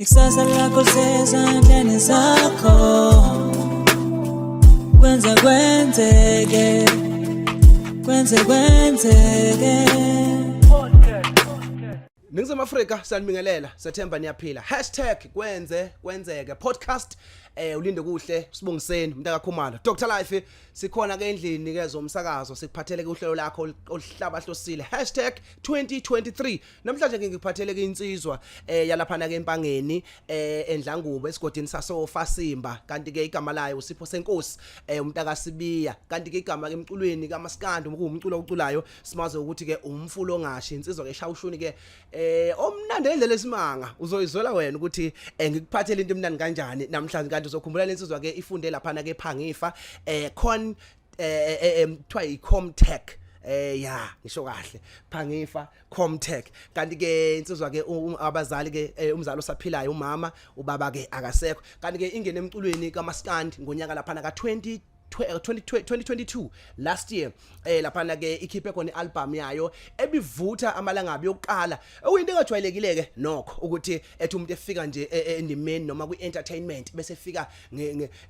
Ikusasa lakho lisezandleni zakho, kwenze kwenzeke, kwenze kwenzeke. Ningizimu Afrika, siyanibingelela, sethemba niyaphila. #Kwenze kwenzeke podcast, ulinde kuhle sibongiseni umntaka Khumalo. Dr Life sikhona ke endlini ke zomsakazo, sikuphathele ke uhlelo lakho oluhlaba hlosile #2023. Namhlanje ke ngikuphathele ke insizwa yalapha ke empangeni endlangubo esigodini sasoFasimba, kanti ke igama layo uSipho Senkosi, umntaka Sibiya, kanti ke igama ke emculweni kaMaskandi kuwumculo oculayo simaze ukuthi ke umfulo ongashi, insizwa ke shawushuni ke omnandi endlela esimanga. Uzoyizwela wena ukuthi ngikuphathele into emnandi kanjani namhlanje. Kanti uzokhumbula lensizwa ke ifunde lapha ke Phangifa con kuthiwa iComtech, ya ngisho kahle, Phangifa Comtech. Kanti ke insizwa ke abazali ke, umzali osaphilayo umama, ubaba ke akasekho. Kanti ke ingene emculweni kaMaskandi ngonyaka lapha ka 2022, last year, laphana ke ikhiphe khona ialbum yayo ebivutha amalangabi yokuqala, okuyinto engajwayelekile ke nokho ukuthi ethi umuntu efika nje endimeni noma kwi-entertainment bese efika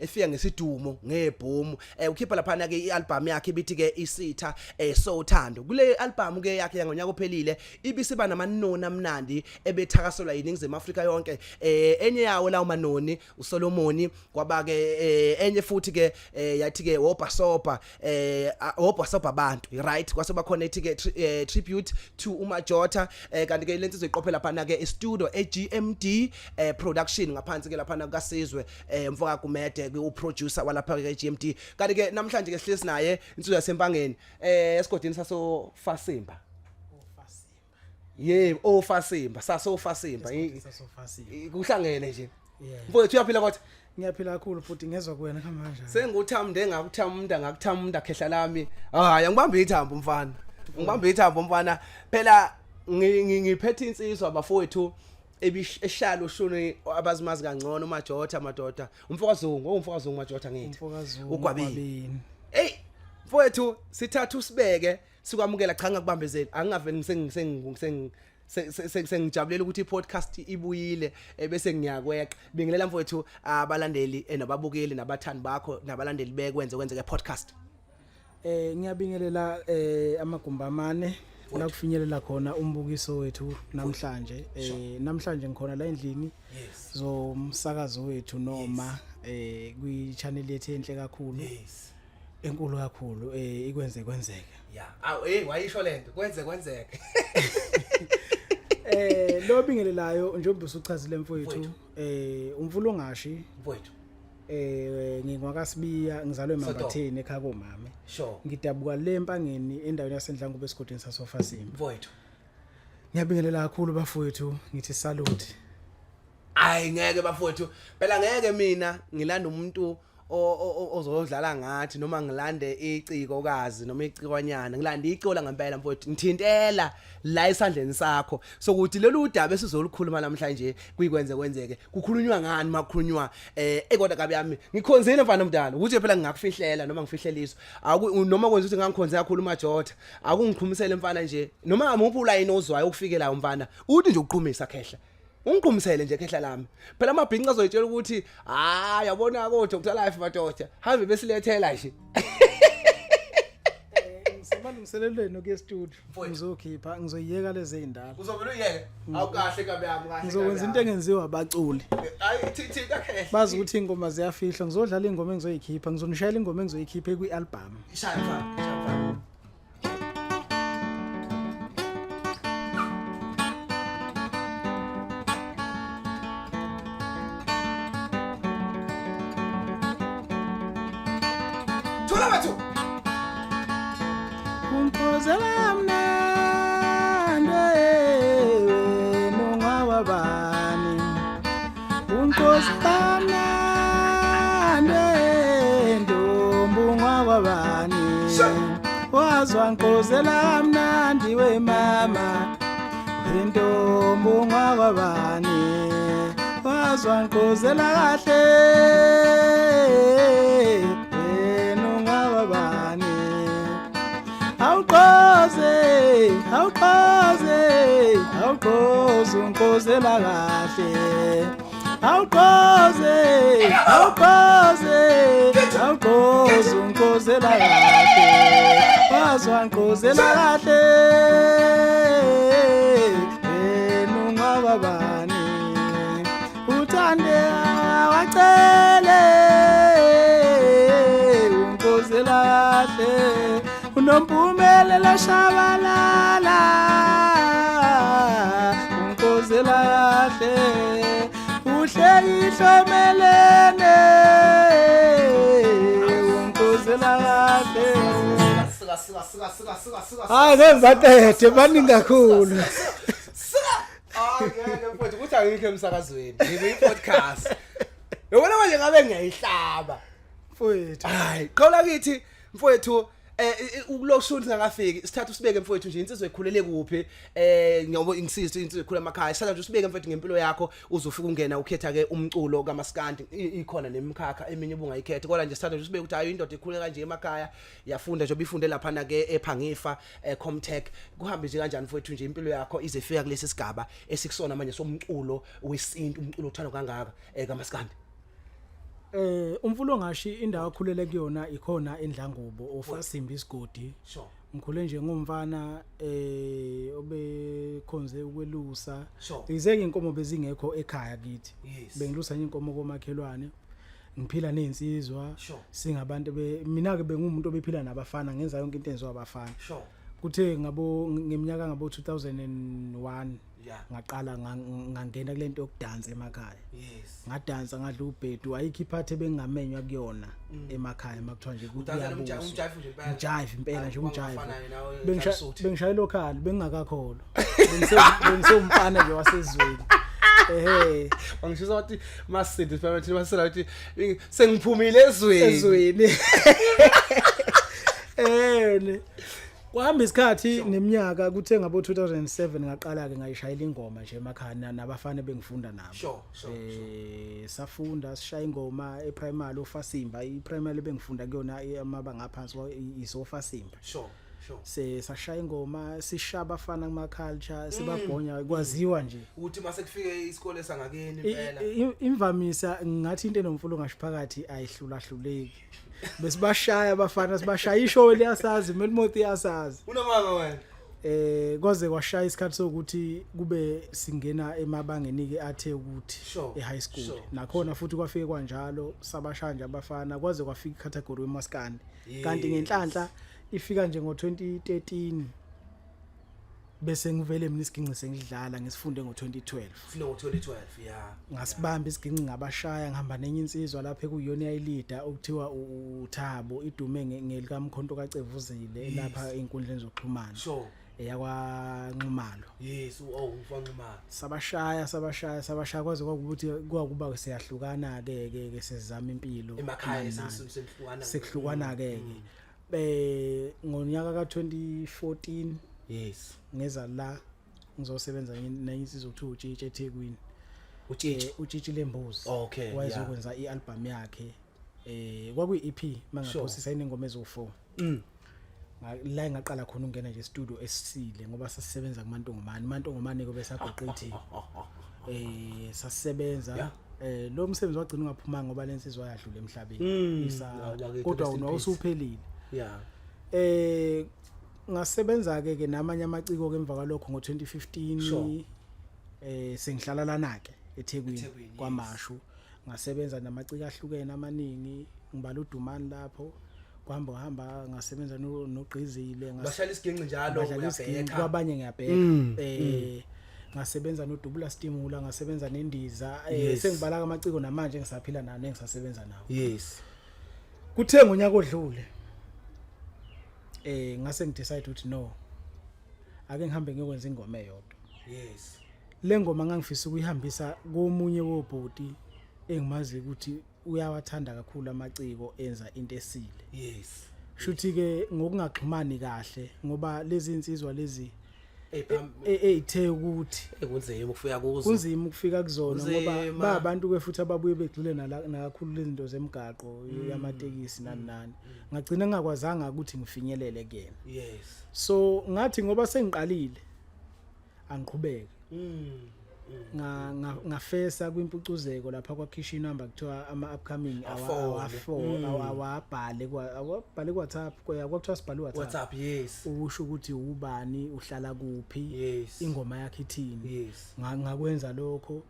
efika ngesidumo ngebhomu. Ukhipha laphana ke ialbum yakhe ibithi ke Isitha Sothando. Kule album ke yakhe yangonyaka ophelile ibisiba namanoni amnandi ebethakaselwa yiNingizimu Afrika yonke. Enye yawo lawo manoni uSolomoni, kwaba ke enye futhi ke yathi ke wobhasobha, wobhasobha abantu, right? Kwase bakhona ethi ke tribute to uMajotha. Kanti ke lensizwe iqophe lapha ke e-studio eGMD production ngaphansi ke lapha kaSizwe mfoka Gumede, u producer walapha ke GMD. Kanti ke namhlanje ke sihlezi naye insizwa yasempangeni esigodini saso Fasimba. Yebo, ofasimba, sasofasimba. Kuhlangene nje. Mfowethu, uyaphila kodwa? Ngiyaphila kakhulu futhi, ngezwe kuwena kuhamba kanjani? Senguthamde ngakuthamda ngakuthamda khehla lami. Hayi, angibambe ithambo mfana. Ngibambe ithambo mfana. Phela ngiphethe insizwa bafowethu ebishalo ushuni abazimazi kangcono uMajotha madoda. Umfokazungu, ongumfokazungu Majotha ngithi. Umfokazungu. Ugwabini. Hey mfowethu, sithatha usibeke sikwamukela. Cha, ngakubambezeli, angingaveli, sengijabulela ukuthi i-podcast ibuyile, bese ngiyakweqa. Bingelela mfowethu abalandeli, nababukeli, nabathandi bakho, nabalandeli bekwenze kwenzeke podcast. Ngiyabingelela amagumbi amane la kufinyelela khona umbukiso wethu namhlanje. Namhlanje ngikhona la endlini zomsakazo wethu noma kwi channel yethu enhle kakhulu, enkulu kakhulu, ikwenze kwenzeke. Ya, awu, hey, wayisho lento, kwenze kwenzeke. Lo bingelelayo, njengoba usuchazile mfowethu, umfulo ongashi. Mfowethu. Ngingwakasibiya, ngizalwe eMambatheni ekhaya komame. Ngidabuka le empangeni endaweni yaseNdlangubo esigodini sasoFasimba. Mfowethu. Ngiyabingelela kakhulu bafowethu, ngithi salute. Ayi ngeke bafowethu, phela ngeke mina ngilanda umuntu ozodlala ngathi noma ngilande iciko kazi noma icikwanyana, ngilanda icola ngempela mfowethu. Ngithintela la esandleni sakho sokuthi lolu daba esizolukhuluma namhlanje kuyikwenze kwenzeke kukhulunywa ngani makukhulunywa kodwa kabi yami ngikhonzile mfana omdala ukuthi phela ngingakufihlela noma ngifihleliswa aku noma kwenza ukuthi ngangikhonze kakhulu uMajotha, akungiqhumisele mfana nje noma ngamuphi ulayini ozwayo ukufikela mfana, uthi nje ukuqhumisa khehla, ungiqhumisele nje khehla lami. Phela amabhinca azoyitshela ukuthi hayi, yabona ko Dr Life madoda, hambe besilethela nje. Ngisemalungiselelweni okuya studio, ngizokhipha, ngizoyiyeka lezi ezindala. Uzovela uyeke, awukahle kabi yami, kahle. Ngizokwenza into engenziwa abaculi. Hayi, thinta khehla. Bazi ukuthi ingoma ziyafihlwa. Ngizodlala ingoma engizoyikhipha, ngizonishayela ingoma engizoyikhipha kwi-album. Shaya mfana, shaya mfana. Thola batho. Kumphozela mnandi wena ungawabani, unkozela mnandi ntombi ungawabani, wazwa nkozela mnandi we mama intombi ungawabani, wazwa nkozela kahle wena ungawabani. Awuqoze, awuqoze, awuqoze unkozela kahle. Awugqoze, awugqoze, awugqoze, ungigqozela kahle, wazwa ngigqozela kahle. Wena ungwababani, uthande wacele, ungigqozela kahle, uNompumelelo Shabalala, ungigqozela kahle, uhlekihlomelene, ungigqozela kahle. Suka, suka, suka, suka, suka, suka. Hayi, ngeke ngibaqede, baningi kakhulu. Hayi, ngeke mfowethu, ukuthi angikho emsakazweni, ngikwi-podcast. Yabona manje ngabe ngiyayihlaba. Mfowethu. Hayi, qala kithi mfowethu, ukuloshuni singakafiki, sithatha usibeke mfowethu nje, insizwe ekhulele kuphi? Ngoba ingisizwe insizwe ekhula emakhaya. Sithatha nje usibeke mfowethu ngempilo yakho, uzofika ungena ukhetha ke umculo kaMaskandi. Ikhona nemikhakha eminye ubungayikhetha, kodwa nje sithatha nje usibeke ukuthi hayi, indoda ekhule kanje emakhaya, yafunda nje, obifunde lapha na ke ePhangifa, eComtech. Kuhambe nje kanjani mfowethu nje impilo yakho ize ifika kulesi sigaba esikusona manje somculo wesintu, umculo othandwa kangaka kaMaskandi? Umfulo ngashi indawo akhulele kuyona ikhona eNdlangubo, ofasimba isigodi. Ngikhule nje ngumfana obekhonze ukwelusa. Izeke inkomo bezingekho ekhaya kithi. Bengilusa nje inkomo komakhelwane. Ngiphila nezinsizwa. Singabantu be mina ke bengumuntu obephila nabafana, ngenza yonke into enziwa abafana. Kuthe ngabo ngeminyaka ngabo 2001 ngaqala ngangena kulento yokudansa emakhaya. Ngadansa, ngadla ubhedu, ayikho iphathi ebengingamenywa kuyona emakhaya makuthiwa nje Udansela kuyabuswa. Umjive nje impela. Ngijive impela nje, Hayi, umjive. kwangafana nawe, tracksuit. Bengishaya local, bengingakakholwa, bengisewumfana nje wasezweni, ehe. Wangishisa wathi masindi phakathi masela wathi sengiphumile ezweni. Ezweni. Ne kwahamba isikhathi neminyaka, kuthe ngabo 2007 ngaqala ke ngayishayela ingoma nje emakhaya nabafana bengifunda nabo. Safunda sishaya ingoma eprimary ofasimba, iprimary bengifunda kuyona amabanga aphansi isofasimba. sure sure Se sashaya ingoma, sishaya abafana kuma culture, sibabhonya, kwaziwa nje. Ukuthi mase kufike isikole sangakini impela. Imvamisa ngathi into enomfulo ngasho phakathi ayihlulahluleki. Besibashaya abafana, sibashaya, ishow liyasazi, Melmoth iyasazi. Unamanga wena. Kwaze kwashaya isikhathi sokuthi kube singena emabangeni ke athe ukuthi e-high school. Nakhona futhi kwafike kwanjalo, sabashaya nje abafana, kwaze kwafika icategory yemaskandi. Kanti ngenhlanhla ifika nje ngo2013, bese ngivele mina isiginci sengidlala, ngisifunde ngo2012. Funa ngo-2012, yeah. Ngasibamba isiginci, ngabashaya, ngihamba nenye insizwa lapha ekuyiyona yayilida, okuthiwa uThabo, idume ngelikamkhonto kaCevuzile lapha einkundleni zokuxhumana, eyakwaNxumalo. Yes, oh, umfanxumalo. Sabashaya, sabashaya, sabashaya, kwaze kwakuthi kwakuba siyahlukana ke ke sesizama impilo Emakhaya. nani nani. Senihlukana. Sekuhlukana ke ke ngonyaka ka2014. Ngeza la ngizosebenza nenye insizwa okuthiwa uTshitshe eThekwini. Utshitshi. UTshitshi lembuzi. Wayezokwenza ialbum yakhe, kwakuyi EP mangaphosisa, inengoma ezo4. La ngaqala khona ungena nje studio esisile, ngoba sasisebenza kumantongomane, mantongomane ke besagoqa ithini, sasisebenza. Lo msebenzi wagcina ungaphumanga ngoba lensizwa yadlula emhlabeni. Isa Bakithi, kodwa rest in wona peace. usuphelile. Ngasebenza ke namanye amaciko ke emva kwalokho ngo2015. Sengihlala lana ke eThekwini. eThekwini, yes. KwaMashu, ngasebenza namaciko ahlukene amaningi, ngibala uDumani lapho, kuhamba hamba, ngasebenza noGqizile. Bashaya isiginci njalo. Badlala isiginci. Uyabheka. Kwabanye ngiyabheka. Ngasebenza noDubula Stimula, ngasebenza nendiza, sengibala amaciko namanje ngisaphila nawo nengisasebenza nawo. Kuthe ngonyaka odlule ngase ngidecide ukuthi no, ake ngihambe ngiyokwenza ingoma eyodwa. Le ngoma ngangifisa ukuyihambisa komunye wobhoti engimazi ukuthi uyawathanda kakhulu amaciko enza into esile. Shuthi ke ngokungaxhumani kahle, ngoba lezi insizwa lezi eyithe ukuthi Kunzima ukufika kuzo. Kunzima ukufika kuzona ngoba Kunzima. babantu ke futhi ababuye begxile nakakhulu lezi zinto zemigaqo yamatekisi nani nani, ngagcina ngingakwazanga ukuthi ngifinyelele kuyena. So ngathi ngoba sengiqalile, angiqhubeke. Ngafesa kwimpucuzeko lapha kwakhishwa inamba kuthiwa ama upcoming Afone. awabhale kwa awabhale ku WhatsApp, kwakuthiwa sibhale WhatsApp. WhatsApp, yes. Usho ukuthi ubani, uhlala kuphi, ingoma yakhe ithini. Ngakwenza lokho,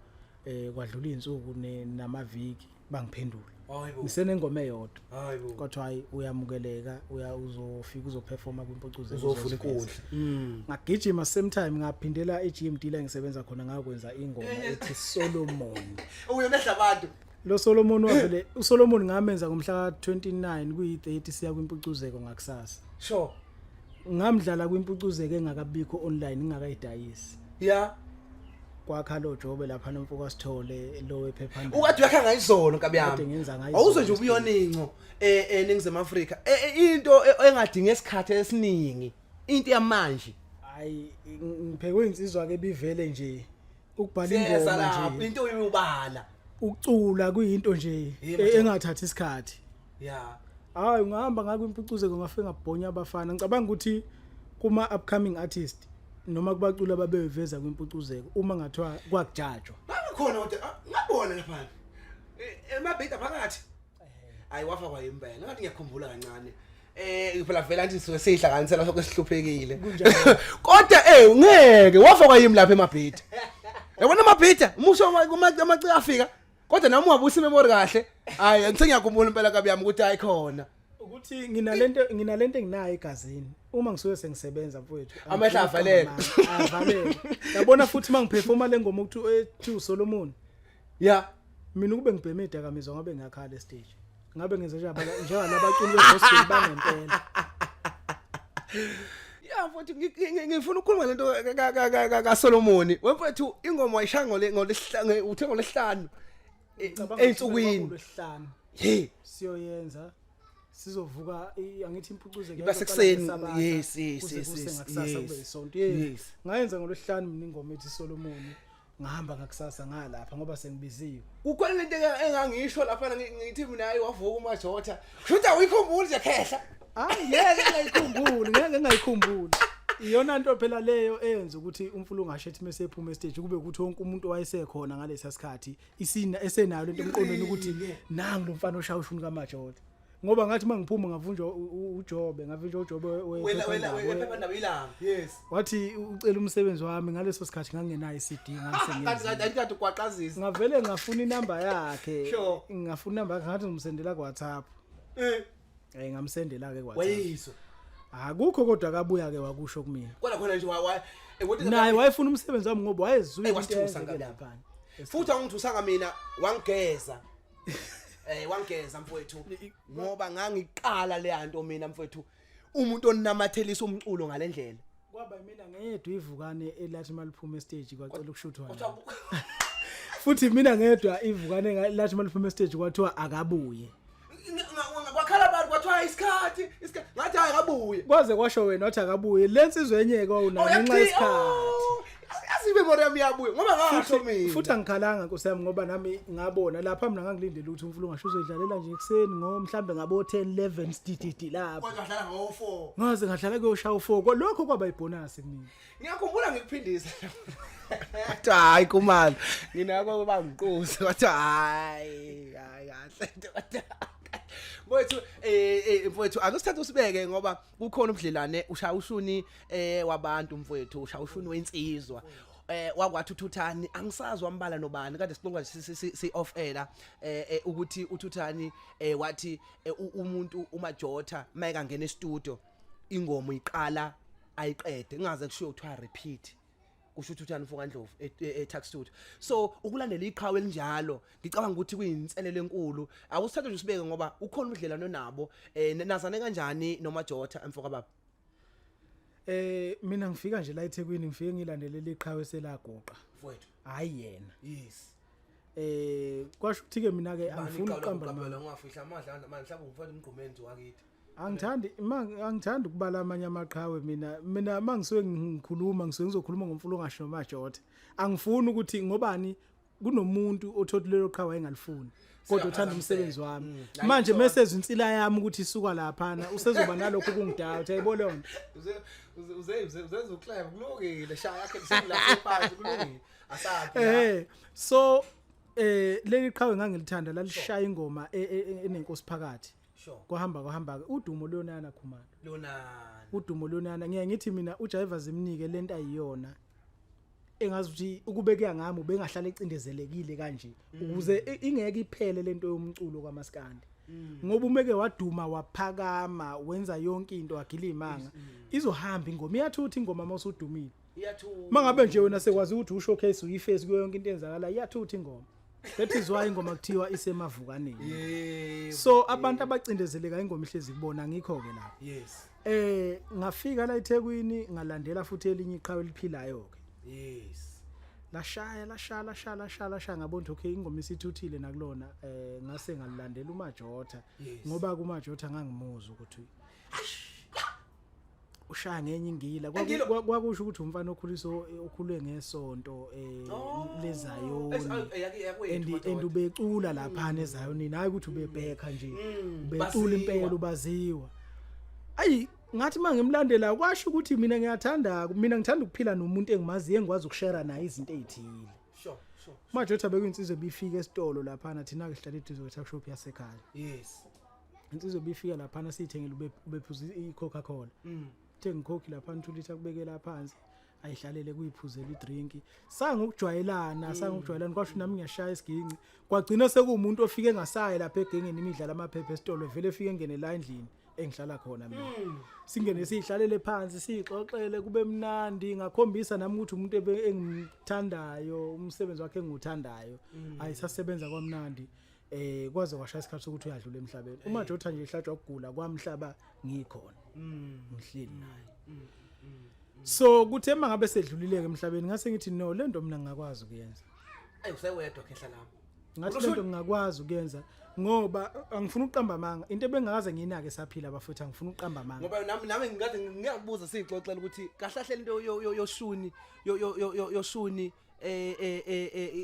kwadlula izinsuku namaviki, bangiphendula. Hayibo. Ngisenengoma eyodwa. Hayibo. Kodwa hayi, uyamukeleka, uya uzofika uzoperforma kwimpucuzeko, Uzofuna uzoziveza. inkundla. Ngagijima same time, ngaphindela eGMD la ngisebenza khona, ngakwenza ingoma ethi Solomon. Uyonehla abantu. Lo Solomon wavele, uSolomon ngamenza ngomhla ka29, kuyi30 siya kwimpucuzeko ngakusasa. Ngamdlala kwimpucuzeko engakabikho online, ngingakayidayisi. Kwakha lo Jobe lapha nomfo kaSithole lo wephephandaba. Ukade uyakha ngayizolo, nkabi Kade yami. ngenza ngayizolo. Awuzwe nje ubuyoninco eNingizimu Afrika. Into engadinga isikhathi esiningi. Into yamanje. Hayi, ngiphekwe insizwa ke bivele nje ukubhala Siyeza ingoma lapho nje. Into uyubala. Ukucula kuyinto nje Yebo, Jobe. engathathi isikhathi. Hayi, ungahamba ngakwiimpucuzeko, ngafike ngabhonya abafana. Ngicabanga ukuthi kuma upcoming artist noma kubaculi ababeveza kwimpucuzeko, uma ngathiwa kwakujajwa, Bakhona kodwa, ngabona lapha. Emabhida phakathi. Hayi, wafa kwayimpela. Ngathi ngiyakhumbula kancane. Phela vela nje sisuke sihlanganisela sonke sihluphekile. Kunjalo. Kodwa ngeke wafa kwayimi lapha emabhida. Yabona amabhida, umusho amaciko afika. Kodwa nami ungabusa imemory kahle. Hayi, ngise ngiyakhumbula impela kabi yami ukuthi hayi khona. Ukuthi nginalento enginayo egazini uma ngisuke sengisebenza, mfowethu. Amehlo avaleka. Avaleka, yabona. Futhi mangiperforma le ngoma ukuthi ethi uSolomon, mina ukube ngibheme idakamizwa ngabe ngiyakhala estage, ngabe ngenze njengalabaculi begospel bangempela. Ya mfowethu, ngifuna ukukhuluma lento kaSolomon. Wemfowethu, ingoma wayishaya ngole ngolesihlanu, uthe ngolesihlanu Ngicabanga ey'nsukwini. ngolwesihlanu. Hey. Siyoyenza, sizovuka, angithi impucuzeko Iba yayizoqala sekuseni, ngeSabatha, yes, kuze kuse ngakusasa, kube isonto. Ngayenza ngolwesihlanu mina ingoma ethi Solomon, ngahamba ngakusasa ngalapha ngoba sengibiziwe. Kukhona lento engangisho lapha, ngithi mina hayi, wavuka uMajotha. Kusho awuyikhumbuli nje, khehla. Hayi, ngeke ngayikhumbuli, ngeke ngayikhumbuli. Iyona nto phela leyo eyenza ukuthi umfulungashe ethi mase ephuma estage kube ukuthi wonke umuntu owayesekhona ngalesa sikhathi isina esenayo lento emqondweni ukuthi nangu lo mfana oshaya ushuni kaMajotha, ngoba ngathi mangiphuma ngavunjwa uJobe, ngavunjwa uJobe Wela wela wephephandaba ilanga. Yes. Wathi ucela umsebenzi wami. Ngaleso sikhathi ngangenayo iCD, Kanti ngangisengenza kanti ugwaqazisa. Ngavele ngafuna inamba yakhe. Ngafuna inamba yakhe, ngathi ngimsendela ku WhatsApp. Ngamsendela ke ku WhatsApp. Wayizwa. Akukho kodwa akabuya ke wakusho kumina. Kodwa khona nje wa ukuthi Naye wayefuna umsebenzi wami ngoba wayezuye Eh, into wasithusa eyenzeke nkabi. lapha. Futhi angithusanga mina, wangigeza. Wangigeza mfowethu ngoba ngangiqala le nto mina mfowethu, umuntu onamathelisa umculo ngalendlela. Kwaba mina ngedwa ivukane elathi maliphuma estage kwacela ukushuthwa Kodwa naye. Futhi mina ngedwa ivukane lathi maliphuma estage kwathiwa akabuye. Kwakhala abantu, kwathiwa isikhathi isikhathi, ngathi hayi, kabuye. Kwaze kwasho wena wathi akabuye lensizwe enye kwawunayo ngenxa yesikhathi. Yazi imemory yami iyabuya ngoba ngasho mina. Futhi angikhalanga, nkosi yami, ngoba nami ngabona lapha mina ngangilindele ukuthi umfulungashe uzoyidlalela nje ekuseni ngo mhlambe ngabo 10 11 sidididi lapha. Kodwa wadlala ngo4. Ngaze ngadlala kuyoshaya u4, lokho kwaba ibonus kumina. Ngiyakhumbula ngikuphindisa. Wathi hayi kumalo. Nginako bangiquza. Wathi hayi, hayi kahle. Mfowethu, mfowethu, ake sithathe usibeke ngoba kukhona ubudlelane, ushaya ushuni wabantu mfowethu, ushaya ushuni wensizwa. Wakwathi uThuthani, angisazi wambala nobani, kade sixoxa nje si off air ukuthi uThuthani wathi umuntu uMajotha mayeka ngena e-studio ingoma uyiqala ayiqede, kungaze kushiwo kuthiwa repeat, kusho uThuthani mfokaNdlovu e-Tuck Studio. So ukulandela iqhawe elinjalo ngicabanga ukuthi kuyinselelo enkulu. Awusithathe nje usibeke ngoba ukhona ubudlelwano nabo, nazane kanjani noMajotha, mfoka baba? Mina ngifika nje la eThekwini, ngifike ngilandelela iqhawe selaguqa. Mfowethu. Hayi yena. Kwasho ukuthi ke mina ke angifuni ukuqamba amanga. Ungafihla amadla manje, mhlawumbe umfana umgqumeni wakithi. Angithandi ma angithandi ukubala amanye amaqhawe mina. Mina mangisuke ngikhuluma, ngisuke ngizokhuluma ngomfulungashe noMajotha. Angifuni ukuthi ngobani, kunomuntu othothi lelo qhawe engalifuni kodwa uthanda umsebenzi wami. Manje mase insila yami ukuthi isuka laphana, usezoba nalokho kungidoubt, ayibo leyo nto. Uze uze uze ukleba, kulungile, shaya yakhe selapha phansi, kulungile. Asakhi la. So leli qhawe ngangilithanda lalishaya ingoma enenkosi phakathi. Kwahamba kwahamba ke udumo Leonana Khumalo. Leonana. Udumo Leonana, ngiye ngithi mina uJaiva zimnike lento ayiyona. Engazi ukuthi ukube kuya ngami ubengahlala ecindezelekile kanje ukuze ingeke iphele lento yomculo kwaMaskandi. Ngoba umeke waduma waphakama wenza yonke into wagila imanga, izohamba ingoma, iyathutha ingoma mawusudumile. Iyathutha. Mangabe nje wena sekwazi ukuthi ushowcase uyiface kuyo yonke into enzakala, iyathutha ingoma. That is why ingoma kuthiwa isemavukaneni. So abantu abacindezeleka ingoma ihlezi kubona, ngikho ke lapho. Ngafika la eThekwini ngalandela futhi elinye iqhawe eliphilayo ke. Lashaya lashaya lashaya lashaya lashaya, ngabona ukuthi okay ingoma isithuthile nakulona, ngase ngalilandela uMajotha. Ngoba kuMajotha ngangimuzwa ukuthi ushaya ngenye ingila. Ingilo? Kwakusho ukuthi umfana okhuliso okhulwe ngesonto leZayoni. Yakwethu, madoda. And ubecula lapha neZayoni, hayi ukuthi ubebheka nje, ubecula Baziwa. impela ubaziwa. Ayi ngathi mangimlandela kwasho ukuthi mina ngiyathanda, mina ngithanda ukuphila nomuntu engimaziyo engikwazi ukushare naye izinto ezithile. Sure, sure. Majotha bekuyinsizwe bifika esitolo lapha, thina ke sihlala eduze kwe shop yasekhaya. Insizwe bifika lapha siyithengele ubephuza iCoca-Cola. Thenga iCoke lapha 2 liter kubekela phansi, ayihlalele kuyiphuzela idrink. Sangokujwayelana, sangokujwayelana kwasho nami ngiyashaya isiginci. Kwagcina sekuwumuntu ofike engasayi lapha egengeni imidlalo amaphepha esitolo, vele efike engene la endlini engihlala khona mina. Singene sihlalele phansi sixoxele kube mnandi, ngakhombisa nami ukuthi umuntu engimthandayo, umsebenzi wakhe engiwuthandayo. Ayisasebenza kwamnandi. Kwaze kwashaya isikhathi sokuthi uyadlula emhlabeni. UMajotha nje ehlatshwa ukugula kwamhlaba ngikhona. Ngihleli naye. So kuthe mangabe sedlulile ke emhlabeni ngase ngithi no, lento mina ngingakwazi ukuyenza. Ayi usewedwa khehla lami. Ngathi Usho- lento ngingakwazi ukuyenza ngoba angifuni ukuqamba amanga. Into ebengakaze ngiyinake saphila abafowethu, angifuni ukuqamba amanga. Ngoba nami ngikade ngiyakubuza sixoxela ukuthi kahle lento yoshuni yoshuni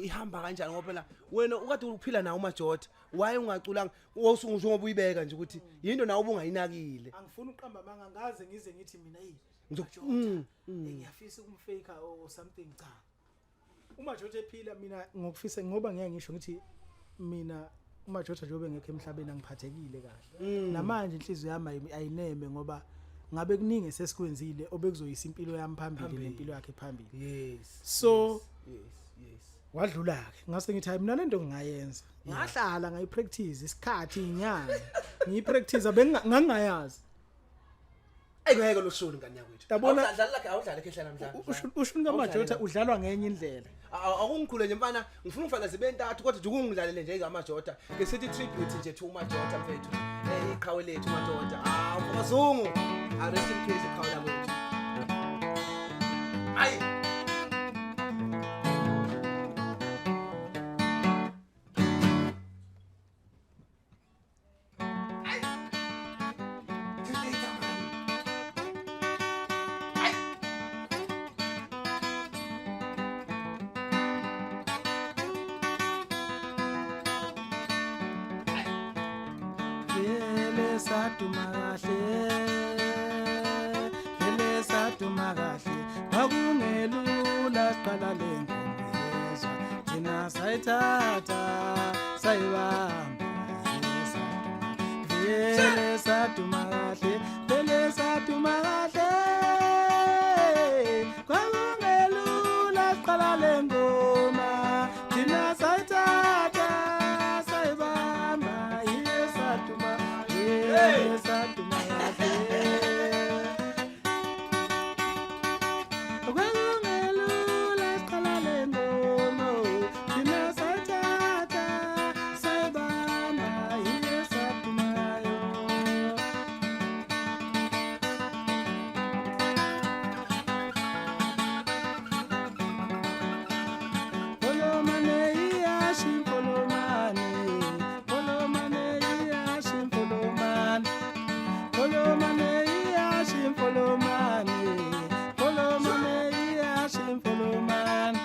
ihamba kanjani, ngoba phela wena ukade uphila nawo uMajotha, why ungaculanga njengoba uyibeka nje ukuthi yinto nawe ubungayinakile. Angifuni ukuqamba amanga, ngaze ngize ngithi mina hey Ngizok- Majotha, ngiyafisa ukumfake or something, cha. UMajotha ephila mina ngokufisa, ngoba ngeke ngisho ngithi mina uMajotha njengoba engekho emhlabeni angiphathekile kahle. Namanje inhliziyo yami ayineme ngoba ngabe kuningi sesikwenzile obekuzoyisa impilo yami phambili nempilo yakhe phambili. So wadlula ke, ngase ngithi hayi mina lento ngingayenza. Ngahlala ngayipractice isikhathi inyanga. Ngiyipractice bengingayazi. Ayi ngeke lo shuni ngane yakwethu. Yabona- Awudlala lakhe, awudlala khehla namhlanje. Ushuni kaMajotha udlalwa ngenye indlela. Akungikhule nje mfana, ngifuna ufana zibe ntathu kodwa nje ukungidlalele nje ngamajotha. Ngisithi tribute nje to uMajotha mfethu. Iqhawe lethu uMajotha. Ah, Mfazungu. Ah, rest in peace iqhawe lakwethu. Ayi. Vele saduma kahle, vele saduma kahle, kwakungelula siqala le ngoma yezwa, thina sayithatha sayibamba. Vele saduma kahle, vele saduma kahle, kwakungelula siqala le ngoma, thina sayithatha sayibamba. Iye saduma, iye saduma kahle. Kwakungelula siqala le ngoma, thina sayithatha sayibamba, iye sadumayo. Polomane iyashi polomane, polomane iyashi polomane, polomane iyashi polomane, polomane iyashi polomane,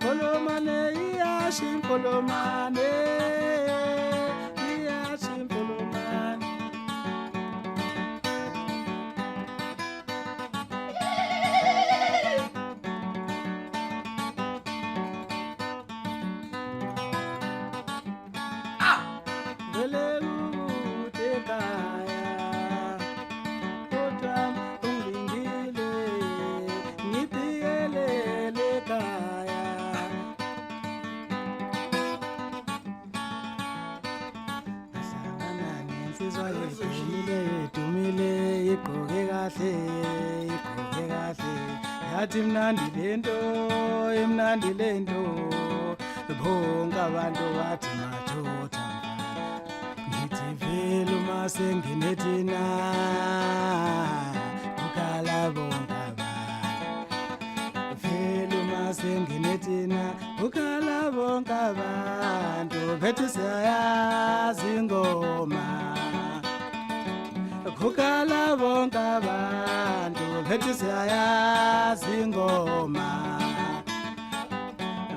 polomane iyashi polomane, iyashi polomane. Insizwa yedumile yedumile igqoke kahle igqoke kahle yathi mnandi lento imnandi lento bonke abantu bathi majotha ngithi vele uma senginethina kukhala bonke abantu vele uma senginethina kukhala bonke abantu phethe siyayazi ingoma kukhala bonke abantu phethe siyayazi ingoma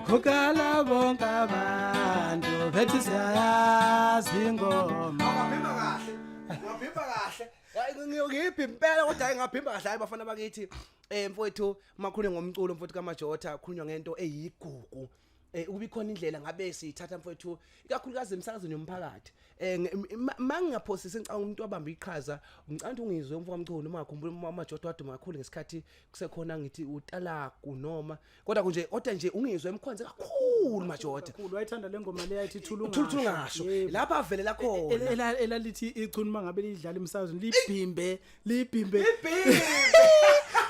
kukhala bonke abantu phethe siyayazi ingoma. Ungaphimba kahle, ungaphimba kahle. Hayi, ngiyiphi impela kodwa hayi ngaphimba kahle. Hayi bafana bakithi, mfowethu, makhulu ngomculo mfowethu kaMajotha, khulunywa ngento eyigugu. Ukuba ikhona indlela ngabe siyithatha mfowethu, ikakhulukazi emsakazweni yomphakathi. Mangingaphosisi ngicabanga umuntu wabamba iqhaza, ngicabanga ungizwe umfo kaMchunu uma ngakhumbula uMajotha waduma kakhulu ngesikhathi kusekhona ngithi utalagu noma kodwa nje kodwa nje ungizwe emkhonze kakhulu Majotha. Kakhulu wayithanda le ngoma le yayithi thula. Thula ungasho. Yebo. Lapha avelela khona. Elalithi ichunu mangabe lidlala emsakazweni libhimbe libhimbe. Ibhimbe.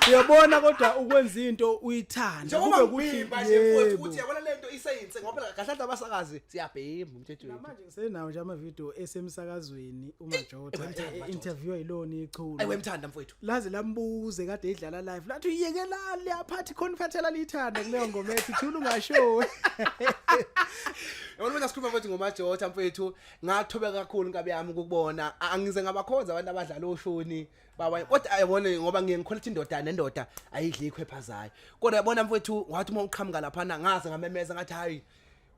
Uyabona kodwa ukwenza into uyithanda Njengoba kube kuthi ngibhimba nje mfowethu yebo. ukuthi yabona lento iseyinse ngoba phela kahle kahle abasakazi siyabhimba umthetho wethu. Namanje ngisenawo nje amavidiyo esemsakazweni uMajotha Wemthanda uMajotha. interview yilona ichunu. Ayi wemthanda mfowethu. Laze lambuze kade edlala live lathi uyekelani liyaphathi khona uphathela liyithanda kuleyo ngoma ethi thula ungasho. Yabona mina sikhuluma mfowethu ngoMajotha mfowethu, ngathobeka kakhulu inkabi yami ukukubona. Angize ngabakhonza abantu abadlala oshuni baba kodwa ayibone ngoba ngiye ngikhola ukuthi indoda nendoda ayidli ikhwepha zayo. Kodwa yabona mfowethu wathi uma uqhamuka laphana ngaze ngamemeza ngathi hayi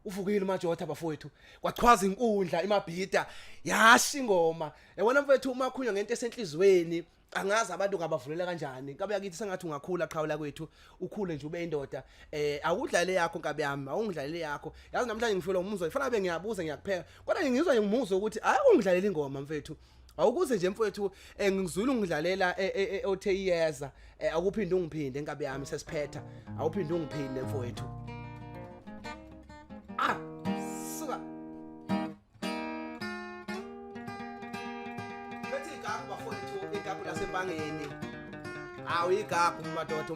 uvukile uMajotha bafowethu, kwachwaza inkundla imabhida yasha ingoma. Yabona mfowethu uma khulunywa ngento esenhlizweni angazi abantu ngabavulela kanjani. Nkabe yakithi sengathi ungakhula qhawula kwethu ukhule nje ube indoda. Awudlale yakho nkabe yami, awungidlalele yakho. Yazi namhlanje ngifela umuzwa ifana be ngiyabuza ngiyakupheka kodwa nje ngizwa nje ngimuzwa ukuthi hayi ungidlalela ingoma mfethu. Awukuze nje mfethu, ngizwile ungidlalela othe iyeza, akuphinde ungiphinde enkabe yami sesiphetha, awuphinde ungiphinde mfowethu. Ah, suka. Bethi igagu bafowethu, igagu lasempangeni. Awu igagu madoda,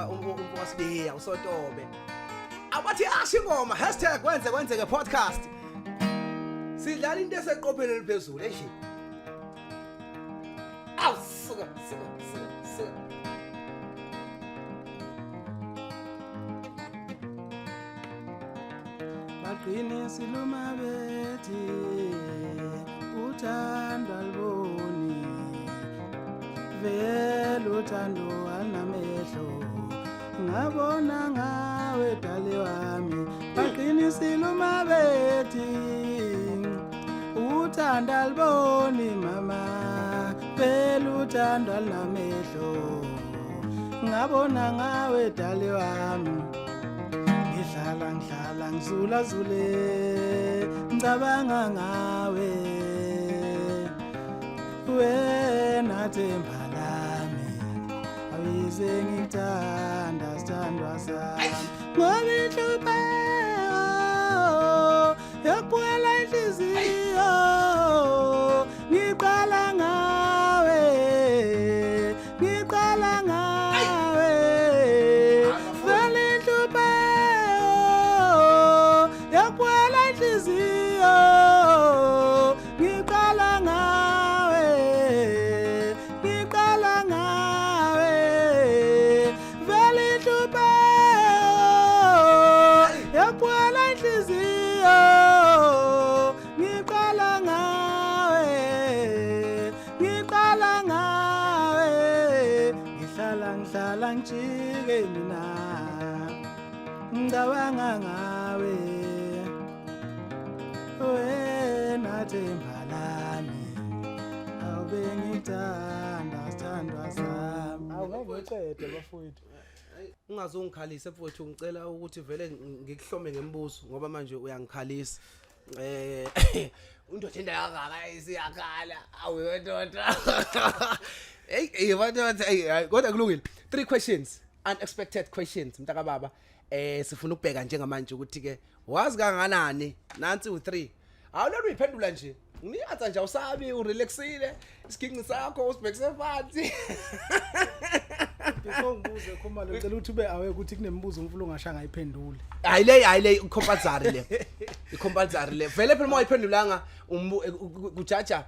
umfokasibiya usotobe. Abathi asho ingoma #kwenzekwenzeke podcast. Sidlala into eseqophelweni eliphezulu eish. Awu suka suka suka suka. Baqinisile uma bethi uthando aliboni vele uthando alinamehlo ngabona ngawe dali wami. Baqinisile uma bethi uthando aliboni mama vele uthando alinamehlo ngabona ngawe dali wami. Ngihlala ngihlala ngizula zule ngicabanga ngawe wena themba lami ayize ngikuthanda sithandwa sami ngoba inhlupheko yaphula inhliziyo ngiqala ngawe ngiqala ngawe vele inhlupheko yaphula inhliziyo ngiqala ngawe ngiqala ngawe vele inhlupheko yaphula inhliziyo ngiqala ngawe ngiqala ngawe ngihlala ngihlala ngijike mina ngicabanga ngawe wena themba lami awube ngithanda sithandwa sami. Awungeke uqede bafowethu. Ungaze ungikhalise mfowethu, ngicela ukuthi vele ngikuhlome ngembuzo ngoba manje uyangikhalisa. Undoda into kangaka isiyakhala. Awu ndoda. Hey hey madoda, hey kodwa kulungile. 3 questions, unexpected questions mntaka baba. Sifuna ukubheka njengamanje ukuthi ke wazi kangakanani nansi u3. Awulona uyiphendula nje. Ngiyatha nje awusabi urelaxile isiginci sakho usibhekise phansi. Before ngibuze Khumalo ngicela ukuthi ube aware ukuthi kunemibuzo umfula ongashanga ayiphendule. Hayi le hayi le compulsory le. I-compulsory le. Vele phela uma wayiphendulanga kujaja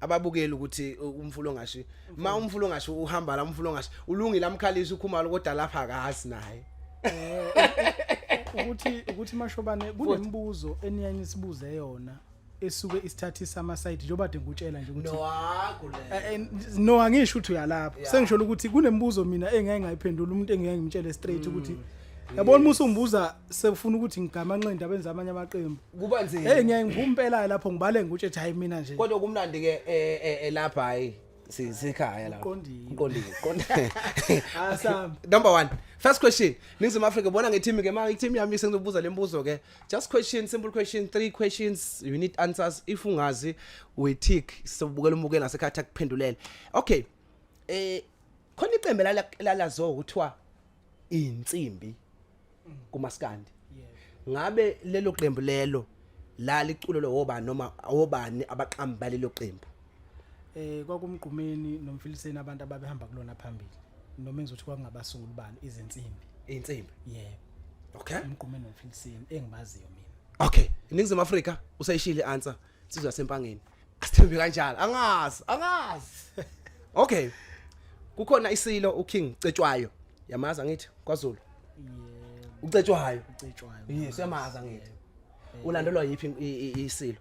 ababukeli ukuthi umfula ongashi ma umfula ongashi uhamba la umfula ongashi ulungile amkhalisa ukhumalo kodwa lapha akazi naye. Ukuthi mashobane kunemibuzo eniyaye nisibuze yona esuke isithathisa ama side njengoba de ngikutshela nje ukuthi No akho le. No angisho ukuthi uyalapho. Yeah. Sengisho ukuthi kunemibuzo mina engeke ngayiphendula umuntu engeke ngimtshele straight ukuthi yabona uma usungibuza sefuna ukuthi ngigamanxe indaba zamanye amaqembu. Kuba nzima. Hey ngiyaye ngiphume impela lapho ngibale ngikutshe ukuthi hayi mina nje. Kodwa kumnandi ke lapha hayi sikhaya lapha. Uqondile. Uqondile. Uqondile. Asambe. Number 1. First question. Ningizimu Afrika bona ngeteam ke ma iteam yami sengizobuza lembuzo ke. Just question, simple question, three questions, you need answers. If ungazi we tick sobukela umukela ngasekhathi akuphendulele. Okay. Khona iqembe lalazo kuthiwa insimbi kumaskandi. Ngabe lelo qembu lelo la liculo obani noma obani abaqambi balelo qembu? Kwakumgqumeni nomfiliseni abantu ababehamba kulona phambili. Noma engizothi kwakungabasunguli bani izinsimbi. Insimbi. Yebo. Okay. Umgqumeni nomfiliseni engibaziyo mina. Okay, iNingizimu Afrika usayishile answer. Sizwa sempangeni. Asithembe kanjalo. Angazi, angazi. Okay. Kukhona isilo uKing Cetshwayo. Yamazi angithi kwaZulu. Yebo. UCetshwayo. Ucetshwayo. Yes, uyamazi angithi. Ulandelwa yiphi isilo?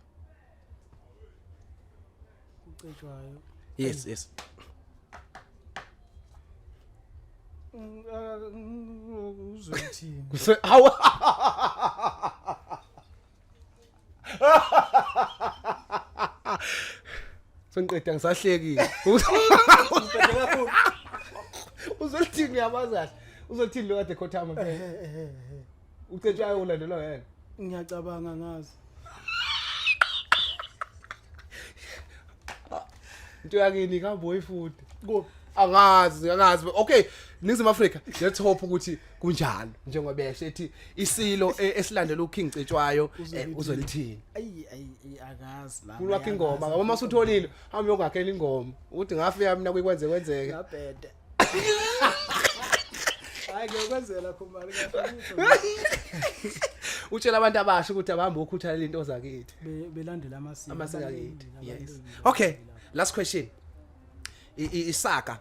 Ucetshwayo. Yes. Uzothini? Hawu. Sengiqeda ngisahlekile. Uzolithini uyamazi kahle. Uzolithini lo kade khothama phela. Ucetshwayo ulandelwa yena. Ngiyacabanga ngazi. Into yakini kambe uyifundi. Kuphi? Angazi, angazi. Okay, Ningizimu Afrika, let's hope ukuthi kunjalo njengoba besho ethi isilo esilandela uKing Cetshwayo uzolithini. Ayi ayi ayi, akazi la. Kulwakhe ingoma, ngoba uma usutholile hambe uyongakhela ingoma. Uthi ngafika mina kuyikwenze kwenzeke. Ngabhede. Hayi ngiyokwenzela Khumalo ngiyafisa. Utshela abantu abasha ukuthi abahambe ukhuthalela into zakithi. Belandela amasiko. Amasiko akithi. Abalindi, Yes. abalindi. Okay, last question. Isaka.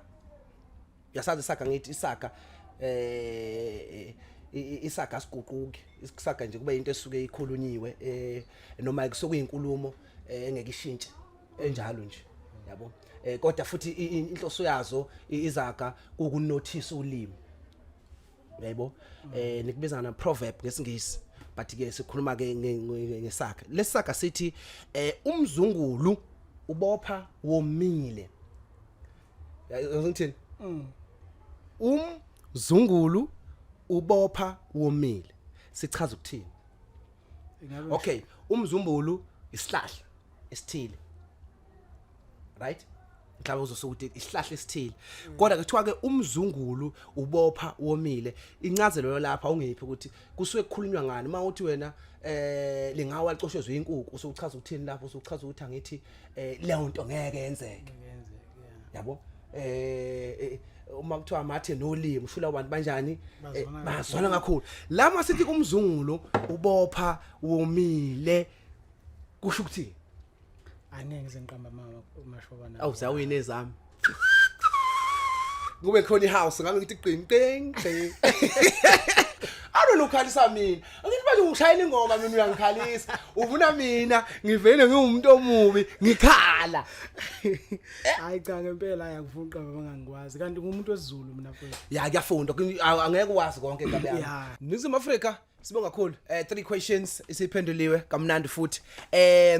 Yasazi isaka ngithi isaka isaka siguquki. Isaka nje kube into esuke ikhulunyiwe noma kusuke inkulumo engeke ishintshe enjalo nje. Yabo. Kodwa futhi inhloso yazo izaga ukunothisa ulimi. Yebo. Nikubiza ngana proverb ngesingisi. But ke sikhuluma ke ngesakha. Lesakha sithi umzungulu ubopha womile. Yazi ngithini? Umzungulu ubopha womile. Sichaza ukuthini? Ingabe Okay, umzumbulu isihlahla esithile. Right? Mhlawumbe uzosuka ukuthi isihlahla esithile. Kodwa kuthiwa ke umzungulu ubopha womile. Incazelo lapha ungiphi ukuthi kusuke kukhulunywa ngani uma uthi wena lingawa licoshezwe inkukhu usuchaza ukuthini lapho usuchaza ukuthi angithi leyo nto ngeke yenzeke. Ngenzeke, yeah. Yabo? Uma kuthiwa amathe nolimi ushula abantu banjani Bazwana bazwana kakhulu. Lama sithi kumzungulu ubopha womile kusho ukuthi Angeke ngize ngiqamba mama mashobana. Awu siyawina ezami. Kube khona ihouse ngabe ngithi qing qing qing. Alo ukhalisa mina. Angithi manje ngishayela ingoma mina uyangikhalisa. Ufuna mina ngivele ngiwumuntu omubi ngikhala. Hayi cha ngempela ayakufuna uqamba mangangikwazi. Kanti ngumuntu wesiZulu mina mfowethu. Ya kuyafunda angeke uwazi konke indaba yami. Yeah. Ningizimu Afrika sibonga kakhulu. 3 questions isiphenduliwe kamnandi futhi.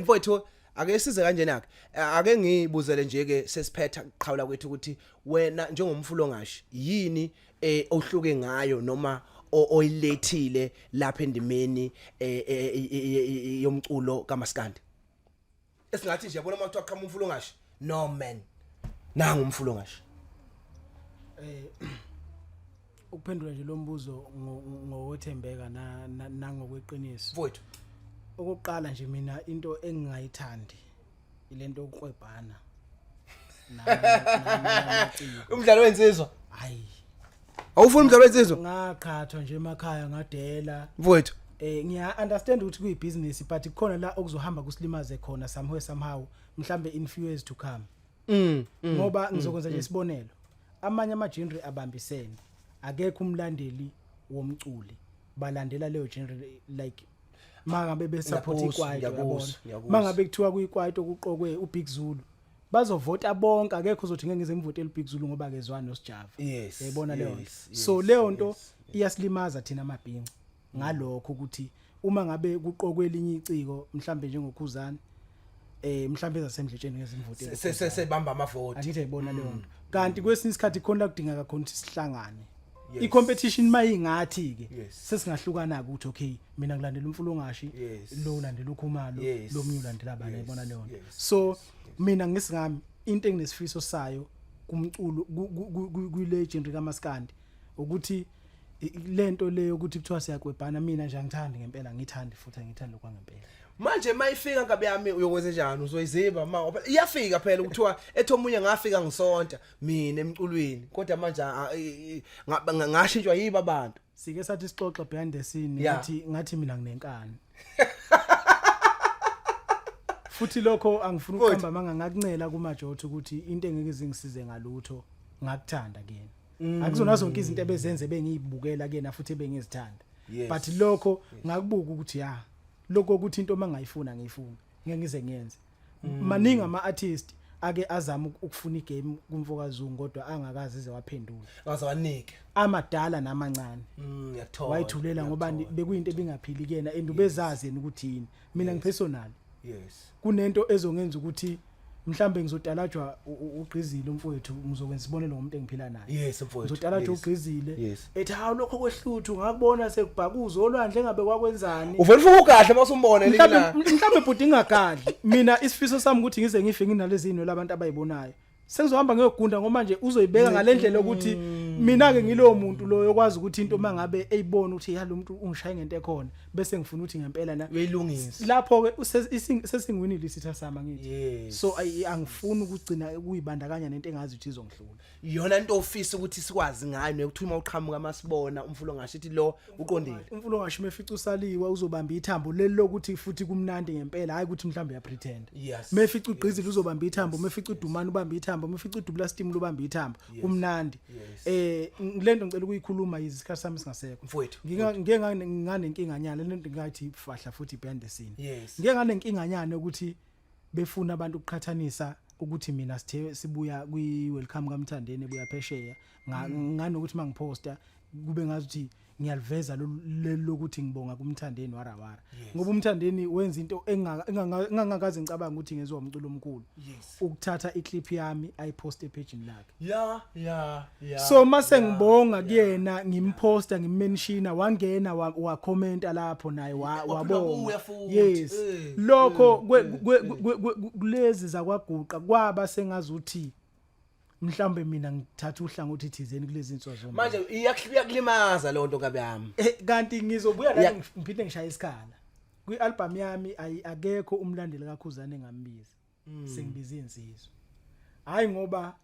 Mfowethu ake size kanjena ke. Ake ngibuzele nje ke sesiphetha kuqhawula kwethu ukuthi wena njengomfulo ongashi yini ohluke ngayo noma oyilethile lapha endimeni yomculo kaMaskandi. Esingathi nje yabona uma kuthiwa qhamuka umfulo ongashi. No man. Nangu umfulo ongashi. Ukuphendula nje lo mbuzo ngokwethembeka nangokweqiniso. Mfowethu. Okokuqala nje mina into engingayithandi. Ilento yokukwebhana. Namaciko. Umdlalo wensizwa. Hayi. Awufuni umdlalo wensizwa? Ngaqhathwa nje emakhaya ngadela. Mfowethu. Ngiya understand ukuthi kuyibusiness, but kukhona la okuzohamba kusilimaze khona somewhere, somehow, mhlambe in few years to come. Ngoba ngizokwenza nje isibonelo, amanye ama genre abambisene, akekho umlandeli womculi balandela leyo genre, like mangabe besupport Ngiyakuzwa, ikwaito, ngiyakuzwa, yabona. Ngiyakuzwa. Mangabe kuthiwa kuyikwaito kuqokwe uBig Zulu, bazovota bonke, akekho uzothi ngeke ngize ngivotele uBig Zulu ngoba akezwani noSjava. Yayibona leyo nto? So leyo nto iyasilimaza thina amabhinca ngalokho, ukuthi uma ngabe kuqokwe elinye iciko, mhlambe njengoKhuzani, mhlambe ezasemdletsheni ngezimvotela. Sebamba amavoti. Angithi ayibona leyo nto? Kanti kwesinye isikhathi khona la kudingeka khona ukuthi sihlangane. Yes. I-competition mayingathi ke sesingahlukana ukuthi okay, mina ngilandela uMfulongashi, lo ulandela uKhumalo, lo munye ulandela abanye, yayibona leyo nto? So mina ngisingami, into enginesifiso sayo kumculo kwi-legendary kaMaskandi ukuthi lento leyo ukuthi kuthiwa siyakwebhana, mina nje angithandi ngempela, ngithandi futhi angithandi okwangempela. Manje mayifika, nkabi yami, uyokwenza njani? Uzoyiziba ma iyafika phela ukuthiwa ethi omunye ngafika ngisonta mina emculweni, kodwa manje ngashintshwa yiba abantu. Sike sathi sixoxa behind the scene, ngathi mina nginenkani, futhi lokho angifuni Futhi. ukuqamba manga, ngakuncela kuMajotha ukuthi into engeke izingisize ngalutho ngakuthanda kuyena. Akuzona zonke izinto ebezenze bengiyibukela kuyena futhi ebengizithanda, but lokho ngakubuka ukuthi ya, lokho ukuthi into mangayifuna ngiyifuna, ngeke ngize ngiyenze. Maningi ama artist ake azama ukufuna igame kumfokaZungu, kodwa angakazi ize waphendula. Ngaze wanike. Amadala namancane. Ngiyakuthola. Wayithulela ngoba bekuyinto ebingaphili kuyena and ubezazi yena ukuthi yini. Mina ngipersonal, kunento ezongenza ukuthi mhlambe ngizotalajwa uGqizile umfowethu, ngizokwenza isibonelo ngomuntu engiphila naye. Yes, mfowethu. Ngizotalajwa uGqizile, ethi hawu, lokho kwehluthu ngakubona sekubhakuza olwandle, engabe kwakwenzani. Uvela ufike ugadle masumbona elinye ilanga. Mhlambe bhuti ingagadli, mina isifiso sami ukuthi ngize ngife nginalezi zinwele abantu abayibonayo, sengizohamba ngiyogunda, ngoba manje uzoyibeka ngalendlela ukuthi mina ke ngilowo muntu lo yokwazi ukuthi into mangabe eyibona ukuthi ya, lo muntu ungishaye ngento ekhona, bese ngifuna ukuthi ngempela na Uyilungisa. Lapho ke sesingwinile isitha sami, angithi? Yes. So angifuni ukugcina ukuyibandakanya nento engazi ukuthi izongihlula. Iyona into ofisa ukuthi sikwazi ngayo nokuthi uma uqhamuka masibona umfulo ngasho ithi lo uqondile. Umfulo ngasho mefica usaliwa uzobamba ithambo leli lokuthi futhi kumnandi ngempela, hayi ukuthi mhlawumbe uyapretend. Mefica uGqizile uzobamba ithambo, mefica uDumani ubamba ithambo, mefica uDubula Steam ubamba ithambo, kumnandi. Lento ngicela ukuyikhuluma isikhathi sami singasekho. Mfowethu. Ngike nganenkinga nyana lento, ngathi fahla futhi behind the scene. Ngike nganenkinga nyana ukuthi befuna abantu ukuqhathanisa ukuthi mina sithe sibuya kwi welcome kaMthandeni ebuya phesheya, nganokuthi mangiposta kube ngazuthi ngiyaliveza lolu lokuthi ngibonga kuMthandeni warawara, ngoba uMthandeni wenza into engangakaze ngicabanga ukuthi ngenziwa umculo omkhulu, ukuthatha iclip yami ayipost epage lakhe. So mase ngibonga kuyena, ngimposta, ngimmentionа, wangena wacommenta lapho naye Waphinde wabonga. wabuya futhi. Yes. Lokho kulezi zakwaguqa kwaba sengazuthi mhlambe mina ngithatha uhlangothi thizeni kulezi inswa zombi. Manje iyakulimaza lonto, nkabi yami. Kanti ngizobuya la ngiphinde ngishaye isikhala kwi-album yami, akekho umlandeli kaKhuzane engambiza, sengibiza insizwa, hayi ngoba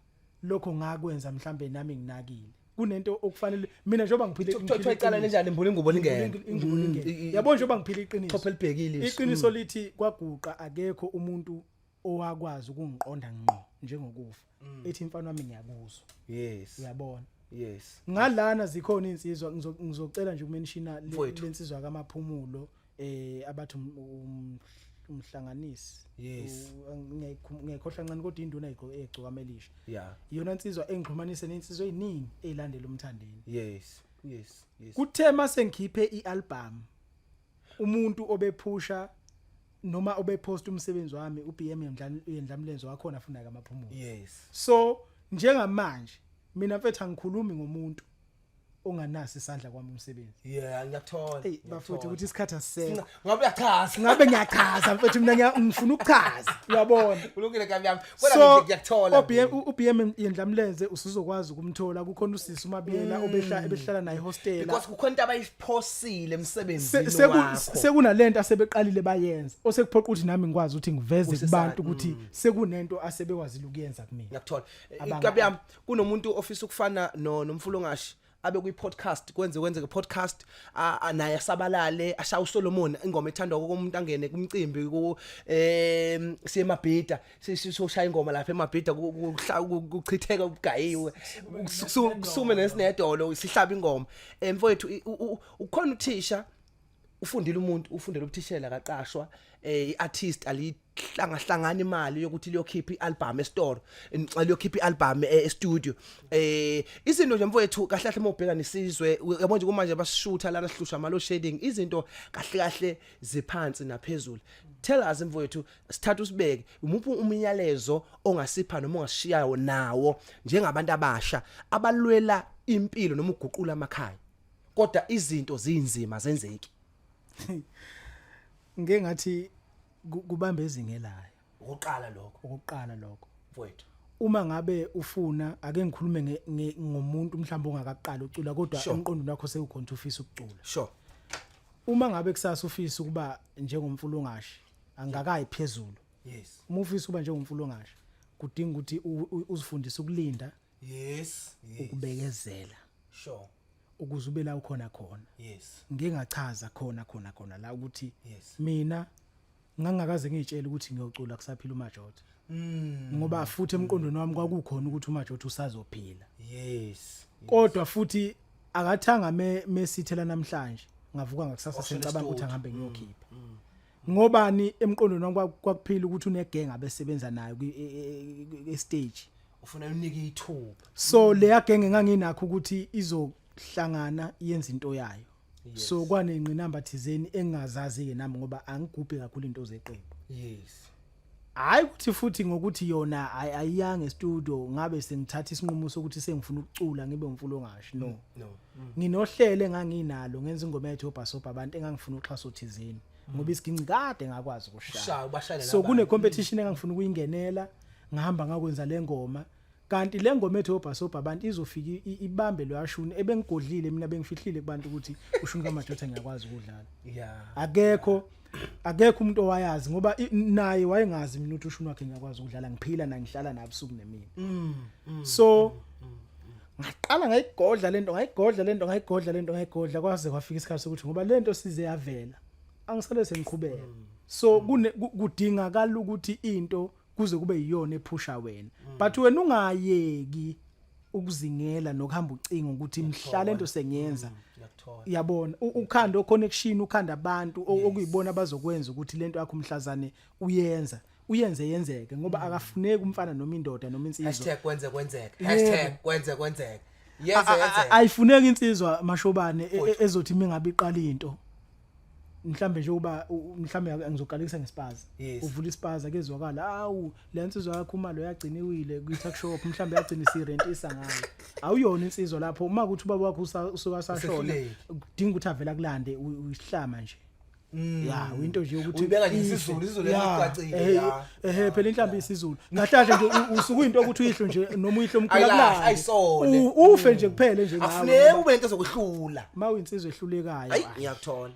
lokho ngakwenza mhlambe nami nginakile, kunento okufanele mina njengoba ngiphile. Kuthiwa icala lenjani, imbula ingubo lingene. Ingubo lingene, yabo, njengoba ngiphila iqiniso. Chopha elibhekile iso. Iqiniso lithi kwaguqa akekho umuntu owakwazi ukungiqonda ngqo njengokufa, ethi mfana wami, ngiyakuzwa. Uyabona? Yes. Ngalana zikhona insizwa, ngizocela nje ukumentiona Mfowethu. lensizwa kaMaphumulo, abathi umhlanganisi. Ngiyayikhohlwa kancane, kodwa induna egcokamelisha, iyona insizwa engixhumanise nensizwa eziningi ezilandela uMthandeni. Kuthe mase ngikhiphe ialbum, umuntu obephusha noma obepost umsebenzi wami, uBM Yendlamlenzo wakhona funa kaMaphumulo. So njengamanje mina mfethu angikhulumi ngomuntu. Onganaso isandla kwami umsebenzi. Yeah, ngiyakuthola. Hey bafowethu, ukuthi isikhathi asisekho. Ngabe uyachaza. Ngabe ngiyachaza mfethu, mina ngifuna ukuchaza, uyabona. Kulungile kabi yami. Kodwa So ngiyakuthola. OBM, uBM yendlamlenze usuzokwazi ukumthola, kukhona usisi uMabiyela obehla ebehlala naye hostela. Because kukhona into abayiphosile emsebenzini wakho. Sekunalento asebeqalile bayenza osekuphoqa ukuthi nami ngikwazi ukuthi ngiveze Usisana, kubantu ukuthi sekunento asebekwazile ukuyenza kumina. Ngiyakuthola. Abanga- Kabi yami, kunomuntu ofisa ukufana no nomfulongashi abe kwi podcast, kwenze kwenzeke podcast, naye asabalale, ashaya uSolomon ingoma ethandwa komuntu, angene kumcimbi ku siye emabhida, siyoshaya ingoma lapha emabhida, kuchitheka ubugayiwe, kusume nesinedolo sihlaba ingoma. Mfowethu, ukhona uthisha, ufundile umuntu, ufundele ubuthishela, kaqashwa, iartist alihlangahlangana imali yokuthi liyokhipha ialbum estore, liyokhipha ialbum e-studio. Izinto nje mfowethu, kahle kahle mawubheka nesizwe, yabo nje kumanje basishutha lana, sihlusha ama load shedding, izinto kahle kahle ziphansi naphezulu. Tell us mfowethu, sithatha usibeke, umuphi umyalezo ongasipha noma ongasishiyayo nawo njengabantu abasha abalwela impilo noma uguqula amakhaya, kodwa izinto zinzima zenzeki? Ngeke ngathi kubambe ezingelayo. Ukuqala lokho. Okokuqala lokho. Mfowethu. Uma ngabe ufuna ake ngikhulume ngomuntu mhlawumbe ongakaqali ucula, kodwa emqondweni wakho sekukhona ukuthi ufisa ukucula. Uma ngabe kusasa ufisa ukuba njengomfulungashi, angakayi phezulu, uma ufisa ukuba njengomfulungashi kudinga ukuthi uzifundise ukulinda, ukubekezela, ukuze ube la ukhona khona. Ngike ngachaza khona khona khona la ukuthi mina ngangakaze ngiyitshele ukuthi ngiyocula kusaphila uMajotha, ngoba futhi emqondweni wami kwakukhona ukuthi uMajotha usazophila. Kodwa futhi akathanga mesithela namhlanje ngavuka ngakusasa Washona sengicabanga ukuthi esitudio. angihambe ngiyokhipha, ngobani emqondweni wami kwakuphila ukuthi unegenge abesebenza nayo e-stage. Ufuna unike ithuba. So leya genge nganginakho ukuthi izohlangana yenza into yayo. So kwanengqinamba thizeni engingazazi ke nami, ngoba angigubhi kakhulu into zeqembu. Hayi ukuthi futhi ngokuthi yona ayiyanga e-studio ngabe sengithatha isinqumo sokuthi sengifuna ukucula ngibe umfulongashi, no. No. Nginohlelo enganginalo, ngenza ingoma ethu obhasobha abantu engangifuna uxhaso thizeni, ngoba isiginci kade ngakwazi ukushaya. Ushaya ubashayele So nabantu. kune competition engangifuna ukuyingenela, ngahamba ngakwenza le ngoma, kanti le ngoma ethu obhasobha abantu izofika ibambe lo yashuni ebengigodlile mina, bengifihlile kubantu ukuthi ushuni kaMajotha ngiyakwazi ukudlala. Akekho umuntu owayazi, ngoba naye wayengazi mina ukuthi ushuni wakhe ngiyakwazi ukudlala, ngiphila na ngihlala naye ubusuku nemini. So ngaqala ngayigodla lento, ngayigodla lento, ngayigodla lento, ngayigodla, kwaze kwafika isikhathi sokuthi ngoba lento size yavela, angisale sengiqhubeka. So kudingakala ukuthi into kuze kube yiyona ephusha wena, but wena ungayeki ukuzingela nokuhamba ucinga ukuthi mhla lento sengiyenza. Ngiyakuthola. Yabona, ukhanda connection, ukhanda abantu okuyibona abazokwenza ukuthi lento yakho umhlazane uyenza uyenze yenzeke, ngoba akafuneki umfana noma indoda noma insizwa. #kwenzekwenzeke. Yebo. #kwenzekwenzeke. Yenze yenzeke. Ayifuneki insizwa mashobane ezothi mingabe iqala into, mhlambe nje uba mhlambe ngizoqalisa ngespaza, uvula ispaza, kezwakala, awu, le nsizwa yakho uma lo yagcina iwile kwi-tuck shop, mhlambe yagcina isirentisa ngayo. Awuyona insizwa lapho uma kuthi ubaba wakho usuka sashona, Usehlulekile. kudinga ukuthi avela kulande uyihlama nje ya into nje ukuthi Uyibeka nje ife. isiZulu, isiZulu Ya, elicacile, ya. Ehe, phela inhlambi isiZulu kahle kahle nje usuke uyinto ukuthi uyihlo nje noma uyihlo omkhulu Ayilahle, akulande. ayisole. Ufe nje kuphele nje ngawe. Afuneki ube into ezokuhlula. Uma uyinsizwa ehlulekayo. Ayi, ngiyakuthola.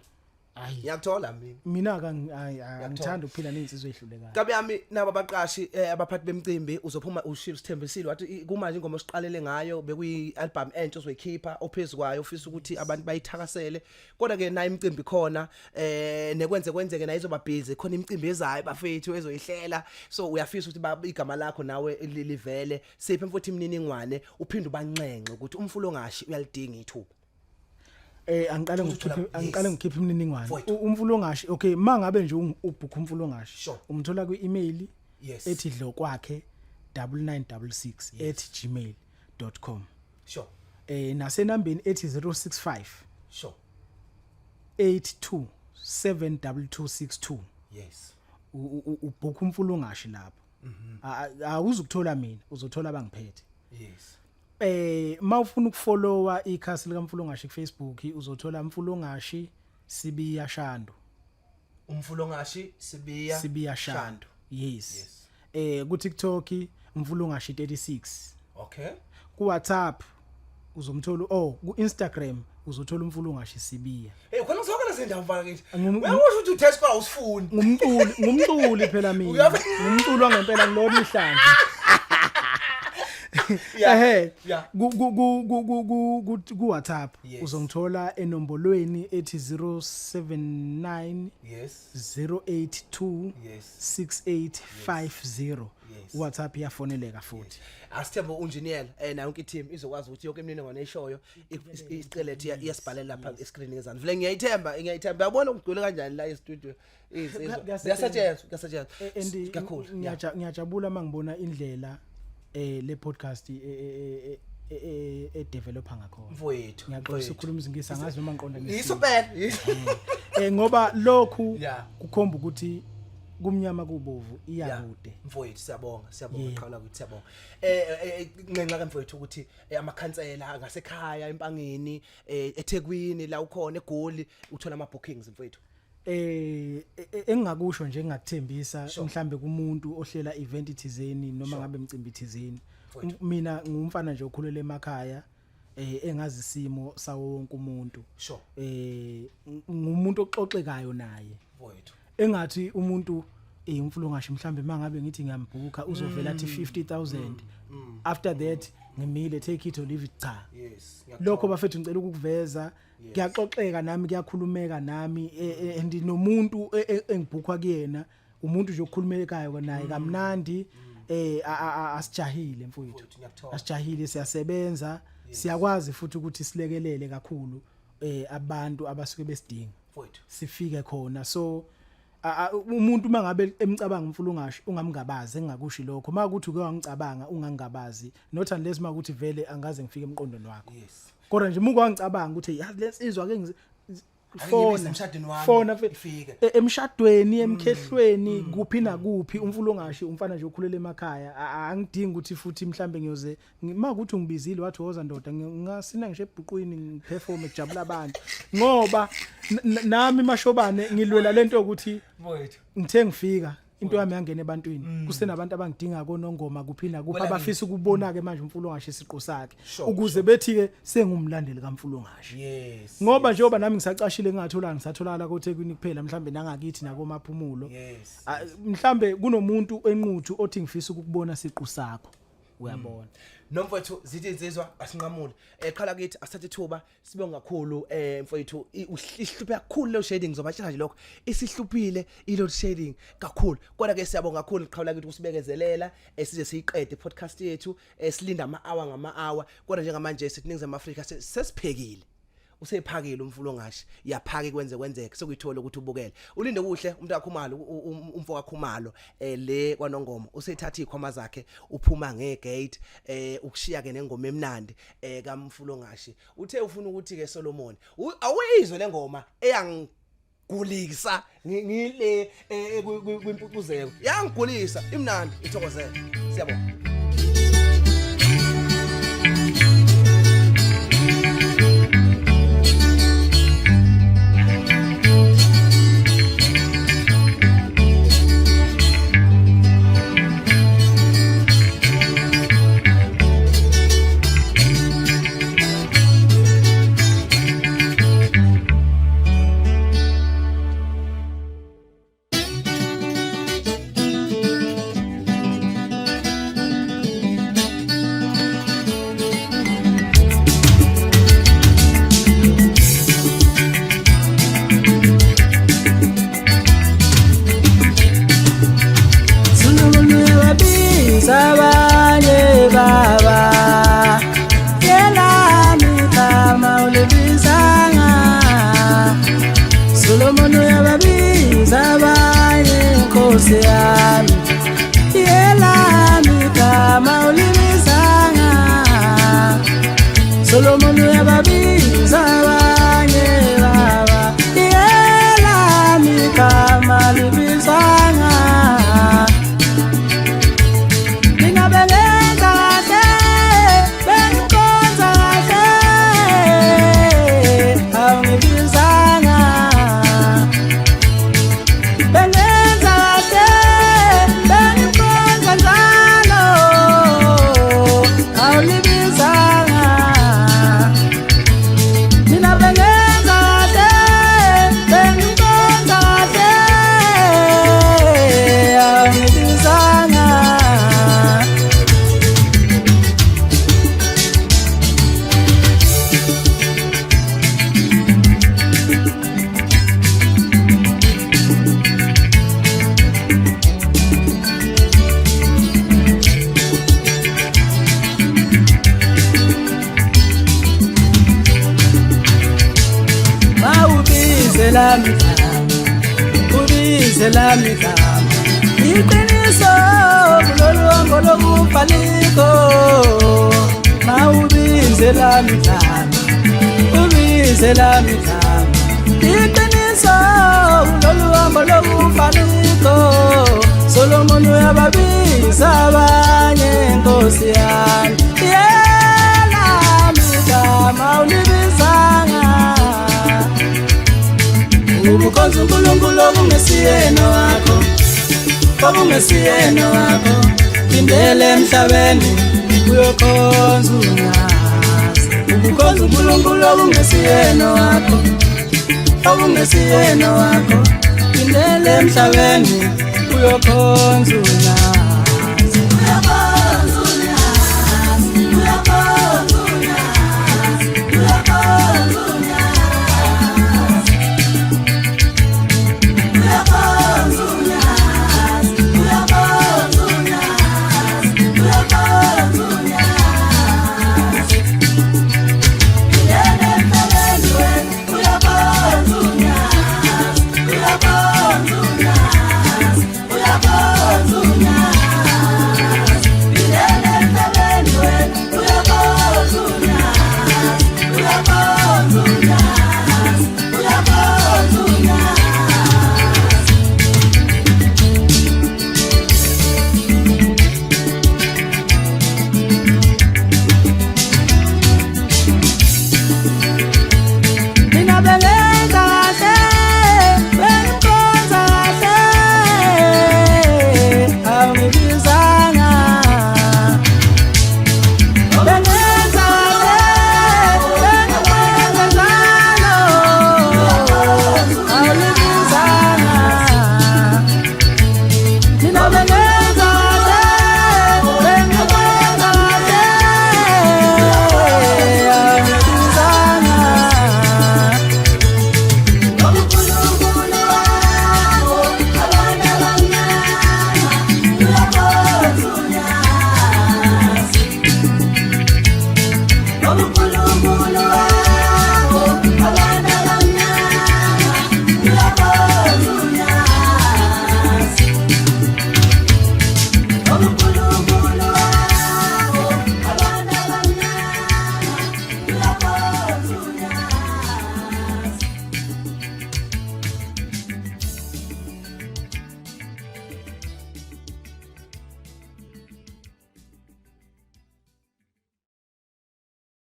Ayi. Ngiyakuthola mina. Mina ka angithanda ukuphila nezinsizwa ezihlulekayo. Kabi yami, nabo abaqashi, abaphathi bemicimbi, uzophuma ushilo sithembisile wathi kumanje ingoma osiqalele ngayo bekuyi album entsha ozoyikhipha ophezukwayo, ufisa ukuthi abantu bayithakasele, kodwa ke nayo imicimbi khona, nekwenze kwenzeke nayo izoba busy khona, imicimbi ezayo bafethu ezoyihlela. So uyafisa ukuthi igama lakho nawe livele. Siphe mfowethu imininingwane, uphinde ubanxenxe ukuthi umfulo ongashi uyalidinga ithuba. Angiqale Futhi ngokukhipha angiqale ngokukhipha imininingwane. Mfowethu. Umfulo ongashi, okay, mangabe nje ubhukha umfulo ongashi, umthola kwi-email ethi dlokwakhe 9966@gmail.com. Nasenambeni ethi 065 82 72262. Ubhukha umfulo ongashi lapho. Awuzukuthola mina, uzothola abangiphethe. Mawufuna ukufollowa ikhasi lika Mfulongashi ku Facebook uzothola Mfulongashi Sibiya Shandu. Umfulongashi Sibiya Sibiya Shandu. Yes. Yes. Ku TikTok Mfulongashi 36. Okay. Ku WhatsApp uzomthola, oh, ku Instagram uzothola uMfulongashi Sibiya. Hey, khona zonke lezi ndawo mfana kithi. Uyasho ukuthi uthe isikole awusifuni. Ngumculi phela mina. Ngumculi wangempela ngilona ihlandla. Ehe. Ku ku ku ku ku ku WhatsApp uzongithola enombolweni ethi 079 Yes. 082 Yes. 6850. WhatsApp iyafoneleka futhi. Asithembe unjiniyela nayo yonke team izokwazi ukuthi yonke imininingwane eshoyo isiqelethe iyasibhalela lapha escreen ngezansi. Vele ngiyayithemba, ngiyayithemba. Uyabona ukugcwele kanjani la e-studio. Insizwa. Kuyasetshenzwa, kuyasetshenzwa. And Kakhulu. Ngiyajabula mangibona indlela le podcast e developer ngakhona. Mfowethu. Ngiyaxolisa ukukhuluma isingisi, angazi noma ngiqonda Yiso phela. Yiso. Ngoba lokhu kukhomba ukuthi kumnyama kubovu iyakude. Mfowethu, siyabonga, siyabonga qhawula ukuthi siyabonga. Ngenxa ke mfowethu ukuthi amakhansela ngasekhaya eMpangeni, eThekwini la ukhona eGoli uthola ama bookings mfowethu. Engingakusho nje, engingakuthembisa mhlambe kumuntu ohlela event thizeni noma ngabe imicimbi thizeni, mina ngumfana nje okhulele emakhaya engazi isimo sawo wonke umuntu. Ngumuntu oxoxekayo naye. Mfowethu. Engathi umuntu uMfulongashi mhlambe mangabe ngithi ngiyambhuka uzovela athi 50000, after that ngimile, take it or leave it, cha. Lokho bafethu ngicela ukukuveza, kuyaxoxeka nami, kuyakhulumeka nami, and nomuntu engibhukhwa kuyena umuntu nje okhulumekayo naye kamnandi. Asijahile mfowethu. Mfowethu, ngiyakuthola. Asijahile, siyasebenza, siyakwazi futhi ukuthi silekelele kakhulu abantu abasuke besidinga. Mfowethu. Sifike khona, so umuntu mangabe emcabanga uMfulungashi ungamngabazi, engakushi lokho makuthi uke wangicabanga ungangabazi, not unless makuthi vele angaze ngifike emqondweni wakho. Kodwa nje muke wangicabanga ukuthi yazi lensizwa ake Ake fona ngibize emshadweni wami, fona ifike. Emshadweni, emkhehlweni, kuphi nakuphi, uMfulongashi umfana nje okhulele emakhaya. Angidingi ukuthi futhi mhlambe ngiyoze makuthi ungibizile wathi woza ndoda, ngingasina ngisho ebhuqwini ngiperform kujabula abantu, ngoba nami mashobane ngilwela lento yokuthi Mfowethu. ngithe ngifika into yami yangena ebantwini, kusenabantu abangidinga konongoma kuphi nakuphi Kwelakithi. abafisa ukubona ke manje uMfulongashi isiqu sakhe Sure, ukuze bethi ke sengumlandeli kaMfulongashi. Ngoba njengoba nami ngisacashile ngingatholanga, ngisatholakala koThekwini kuphela mhlambe nangakithi nakomaphumulo. Mhlambe kunomuntu enquthu othi ngifisa ukukubona siqu sakho, uyabona. Nomfowethu, zithi insizwa asinqamule. Qhala kithi asithathe ithuba sibonga kakhulu mfowethu, isihluphe kakhulu load shedding, ngizobatshela nje lokho. Isihluphile i load shedding kakhulu. Kodwa ke siyabonga kakhulu qhawula kithi usibekezelela size siyiqede podcast yethu, silinda ama hour ngama hour. Kodwa njengamanje sithi Ningizimu Afrika sesiphekile. Usephakile uMfulongashi, yaphaka kwenze kwenzeke sokuyithola ukuthi ubukele ulinde kuhle umuntu kaKhumalo, umfo kaKhumalo le kwaNongoma usethatha izikhwama zakhe uphuma ngegate ukushiya ke nengoma emnandi kaMfulongashi. Uthe ufuna ukuthi ke Solomon awuyizwe lengoma eyangigulisa ngile kwimpucuzeko, yangigulisa, imnandi, ithokozele. Siyabonga. Solomon uyababiza abanye baba, yelami igama ulibizanga. Solomon uyababiza abanye, Nkosi yami, yelami igama ulibizanga. Solomon uyababiza abanye baba, yelami igama libizanga. Mina bengenza kahle. lami igama, ubize lami igama. Iqiniso kulolu hambo lokufa likho, mawubize lami igama, ubize lami igama. Iqiniso kulolu hambo lokufa likho, Solomon uyababiza abanye, Nkosi yami. Yelami igama ulibizanga, ubukhonza uNkulunkulu okungesiyena wakho, okungesiyena wakho. Phindele emhlabeni uyokhonza unyazi. Ubukhonza uNkulunkulu okungesiyena wakho, okungesiyena wakho. Phindele emhlabeni uyokhonza unyazi.